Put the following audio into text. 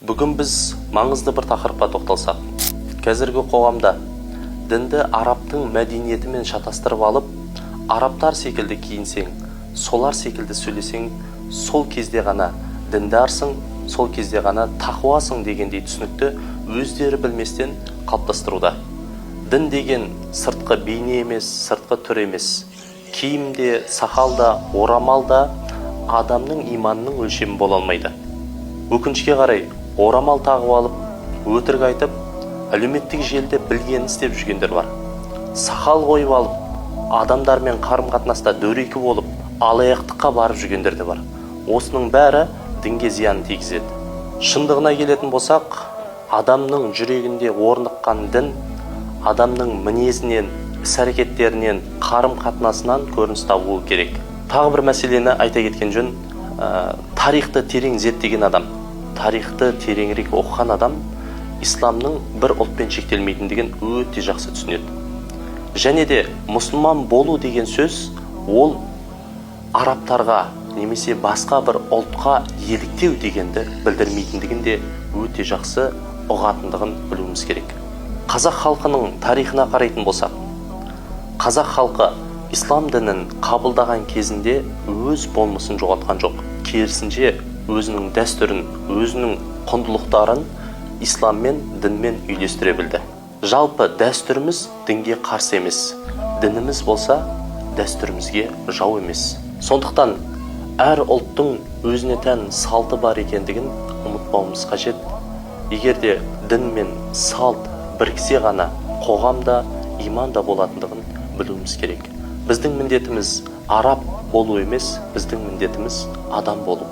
Бүгін біз маңызды бір тақырыпқа тоқталсақ. Қазіргі қоғамда дінді арабтың мәдениетімен шатастырып алып, арабтар секілді киінсең, солар секілді сөйлесең, сол кезде ғана діндарсың, сол кезде ғана тақуасың дегендей түсінікті өздері білместен қалыптастыруда. Дін деген сыртқы бейне емес, сыртқы түр емес. Киім де, сақал да, орамал да адамның иманының өлшемі бола алмайды. Өкінішке қарай, орамал тағып алып, өтірік айтып, әлеуметтік желіде білгенін істеп жүргендер бар. Сақал қойып алып, адамдармен қарым-қатынаста дөрекі болып, алаяқтыққа барып жүргендер де бар. Осының бәрі дінге зиянын тигізеді. Шындығына келетін болсақ, адамның жүрегінде орныққан дін адамның мінезінен, іс-әрекеттерінен, қарым-қатынасынан көрініс табуы керек. Тағы бір мәселені айта кеткен жөн, тарихты терең зерттеген адам, тарихты тереңірек оқыған адам исламның бір ұлтпен шектелмейтіндігін өте жақсы түсінеді. Және де мұсылман болу деген сөз ол арабтарға немесе басқа бір ұлтқа еліктеу дегенді білдірмейтіндігін де өте жақсы ұғатындығын білуіміз керек. Қазақ халқының тарихына қарайтын болсақ, қазақ халқы ислам дінін қабылдаған кезінде өз болмысын жоғалтқан жоқ. Керісінше, өзінің дәстүрін, өзінің құндылықтарын исламмен, дінмен үйлестіре білді. Жалпы дәстүріміз дінге қарсы емес, дініміз болса дәстүрімізге жау емес. Сондықтан әр ұлттың өзіне тән салты бар екендігін ұмытпауымыз қажет. Егер де дін мен салт біріксе ғана қоғам да, иман да болатындығын білуіміз керек. Біздің міндетіміз араб болу емес, біздің міндетіміз адам болу.